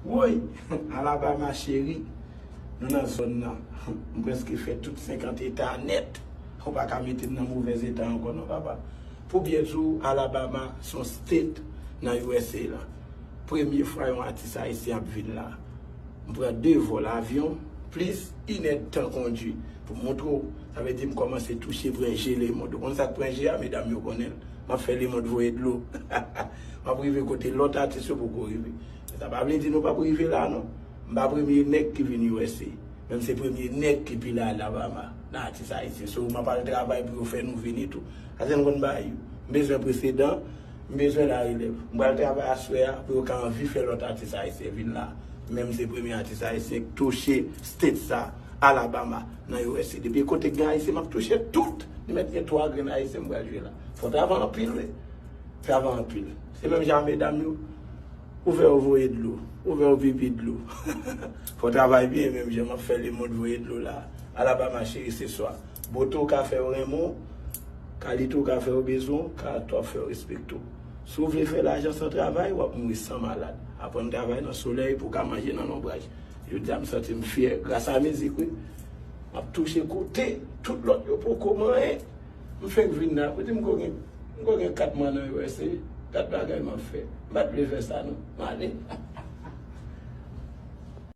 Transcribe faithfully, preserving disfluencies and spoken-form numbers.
Woy, Alabama cheri, nou nan zòn nan. M prèske fè tout senkant eta nèt. Ou pa ka mete m nan movèz eta ankò non, papa. Pou byen di w, Alabama se yon state nan U S A la. Premye fwa yon atis ayisyen ap vin la. M pran de vòl avyon, plis inèdtan kondui. Pou montre w, sa vle di m kòmanse touche pran je lemonn. Ou konn sa k pran je a, medam yo konnen l. M ap fè lemonn voye dlo. M ap rive kote lòt atis yo poko rive. Men sa pa vle di nou p ap rive la non. M pa premye nèg ki vin U S A. Men m se premye nèg ki pile Alabama nan atis ayisyen. So, m ap al travay pou yo fè nou vini tou. Paske nou konn bagay yo. M bezwen presedan, m bezwen larelèv. M pral travay aswè a pou yo ka anvi fè lòt atis ayisyen vin la. Men m se premye atis ayisyen ki touche state sa, Alabama, nan U S A. Depi kote k gen ayisyen, m ap touche tout. Li mèt gen twa grenn ayisyen m pral jwe la. Fò travay anpil, wi. Travay anpil. Se menm jan a medam yo. Ouvè yo voye dlo. Ouvè yo pipi dlo. Fò travay byen menm jan m ap fè lemonn voye dlo la. Alabama cheri se swa. Boto ka fè yo renmen w. Kalito ka fè yo bezwen w. Karatè w ap fè yo respekte w. Si w vle fè lajan san travay, w ap mouri san malad. Aprann travay nan solèy pou w ka manje nan lonbraj. Jodi a m santi m fyè gras a mizik wi. M ap touche kote tout lòt yo poko manyen. M fèk vin la, pou di m ko gen, m ko gen kat mwa nan U S A, gad bagay m ap fè. M pa t vle fè sa non. M ale.